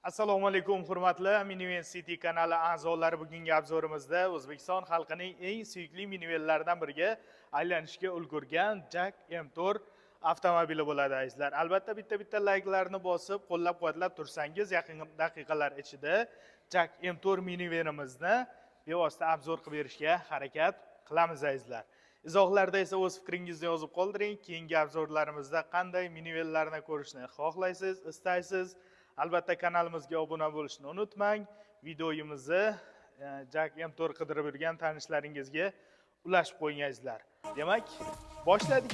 Assalomu alaykum, hurmatli Minivan City kanali a'zolari. Bugungi obzorimizda O'zbekiston xalqining eng suyukli minivanlaridan biriga aylanishga ulgurgan JAC M4 avtomobili bo'ladi, azizlar. Albatta, bitta-bitta layklarni bosib, qo'llab-quvvatlab tursangiz, yaqin daqiqalar ichida JAC M4 minivanimizni bevosita obzor qilib berishga harakat qilamiz, azizlar. Izohlarda esa o'z fikringizni yozib qoldiring. Keyingi obzorlarimizda qanday minivanlarni ko'rishni xohlaysiz, istaysiz? Albatta, kanalimizga obuna bo'lishni unutmang. Videomizni JAC M4 qidirib yurgan tanishlaringizga ulashib qo'ying, azizlar. Demak, boshladik.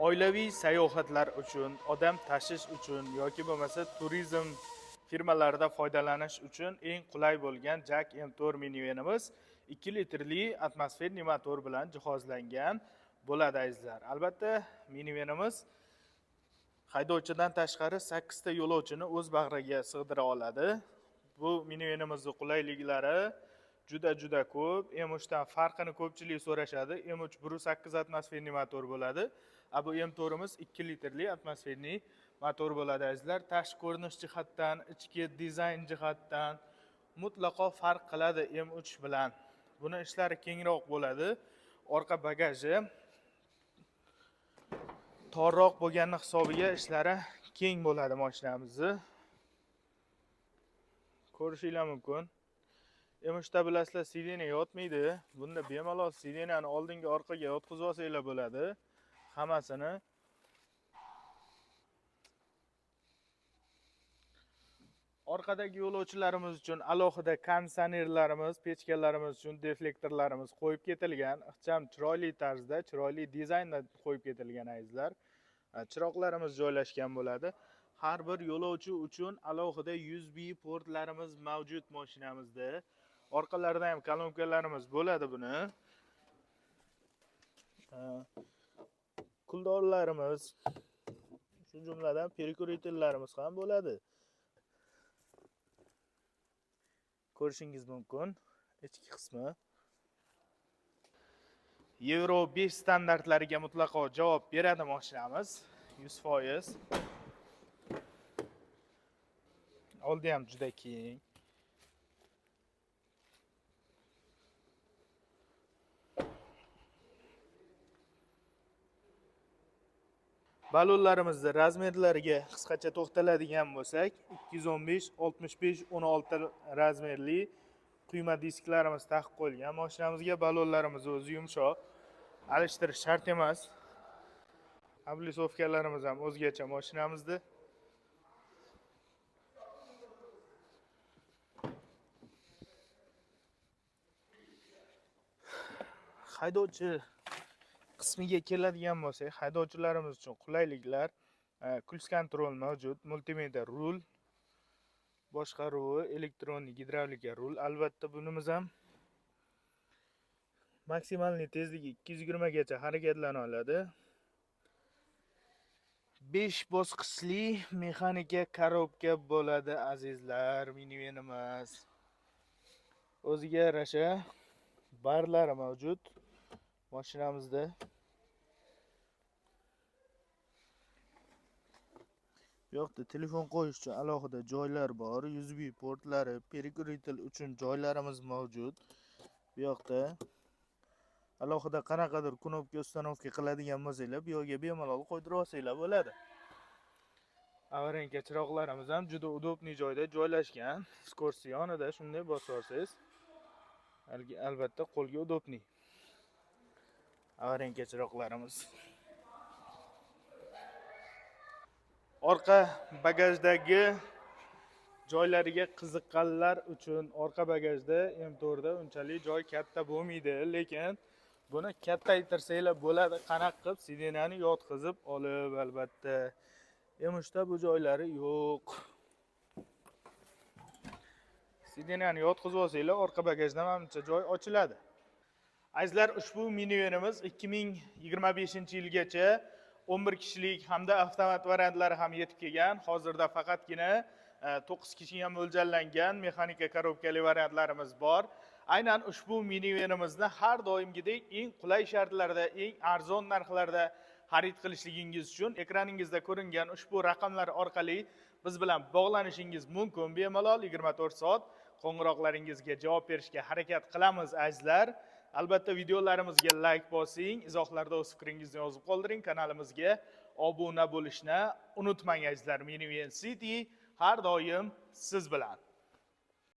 Oilaviy sayohatlar uchun, odam tashish uchun yoki bo'lmasa turizm firmalarida foydalanish uchun eng qulay bo'lgan JAC M4 minivanimiz 2 litrli атмосферный motor bilan jihozlangan bo'ladi, azizlar. Albatta, minivanimiz haydovchidan tashqari 8 ta yo'lovchini o'z bag'riga sig'dira oladi. Bu minivanimizni qulayliklari juda juda ko'p. M3 dan farqini ko'pchilik so'rashadi. M3 1.8 атмосферный motor bo'ladi. A bu M4imiz 2 litrli атмосферный motor bo'ladi, azizlar. Tashqi ko'rinish jihatdan, ichki dizayn jihatdan mutlaqo farq qiladi M3 bilan. Buni ishlari kengroq bo'ladi. Orqa bagaji torroq bo'lgani hisobiga ishlari keng bo'ladi mashinamizni. Ko'rishinglar mumkin. M3 da, bilasizlar, сиденье yotmaydi. Bunda bemalol сиденье ni oldinga, orqaga yotqizib olsanglar bo'ladi. Hammasini. Orqadagi yo'lovchilarimiz uchun alohida konditsionerlarimiz, pechkalarimiz uchun deflektorlarimiz qo'yib ketilgan. Ixcham, chiroyli tarzda, chiroyli dizaynda qo'yib ketilgan, azizlar. Chiroqlarimiz joylashgan bo'ladi. Har bir yo'lovchi uchun alohida USB portlarimiz mavjud mashinamizda. Orqalarida ham kolonkalarimiz bo'ladi buni. Kuldorlarimiz, shu jumladan прикуриватель larimiz ham bo'ladi. Ko'rishingiz mumkin ichki qismi. Yevro 5 standartlariga mutlaqo javob beradi mashinamiz 100%. Oldi ham juda keng. Balonlarimizni razmerlariga qisqacha to'xtaladigan bo'lsak, 215 65 16 razmerli quyma disklarimiz taqib qo'yilgan. Mashinamizga balonlarimiz o'zi yumshoq, alishtirish shart emas. Облицовка larimiz ham o'zgacha mashinamizda. Haydovchi qismiga keladigan bo'lsak, haydovchilarimiz uchun qulayliklar. Круиз-контроль mavjud, multimedia rul boshqaruvi, elektron gidravlika rul. Albatta, bunimiz ham maksimalniy tezligi 220 gacha harakatlana oladi. 5 bosqichli mexanika коробка bo'ladi, azizlar, minivanimiz. O'ziga yarasha barlari mavjud mashinamizda. Bu yoqda telefon qo'yish uchun alohida joylar bor, USB portlari, перекуритель uchun joylarimiz mavjud. Bu yoqda alohida qanaqadir knopka установка qiladigan bo'lsanglar, bu yerga bemalol qo'ydirib olsanglar bo'ladi. Аварийка chiroqlarimiz ham juda удобный joyda joylashgan. Скорость yonida shunday bosib olsangiz, albatta qo'lga удобный. Аварийка chiroqlarimiz. Orqa bagajdagi joylariga qiziqqanlar uchun orqa bagajda M4 da unchalik joy katta bo'lmaydi, lekin buni kattaytirsanglar bo'ladi. Qanaqa qilib сиденье ni yotqizib olib, albatta. M3 da bu joylari yo'q. Сиденье ni yotqizib olsanglar, orqa bagajda manimcha joy ochiladi. Azizlar, ushbu minivanimiz 2025-yilgacha 11 kishilik hamda avtomat variantlari ham yetib kelgan. Hozirda faqatgina 9 kishiga mo'ljallangan mexanika коробка li variantlarimiz bor. Aynan ushbu minivanimizni har doimgidek eng qulay shartlarda, eng arzon narxlarda xarid qilishligingiz uchun ekraningizda ko'ringan ushbu raqamlar orqali biz bilan bog'lanishingiz mumkin. Bemalol 24 soat qo'ng'iroqlaringizga javob berishga harakat qilamiz, azizlar. Albatta videolarimizga like bosing, izohlarda o'z fikringizni yozib qoldiring, kanalimizga obuna bo'lishni unutmang, azizlar. Minivan City har doim siz bilan.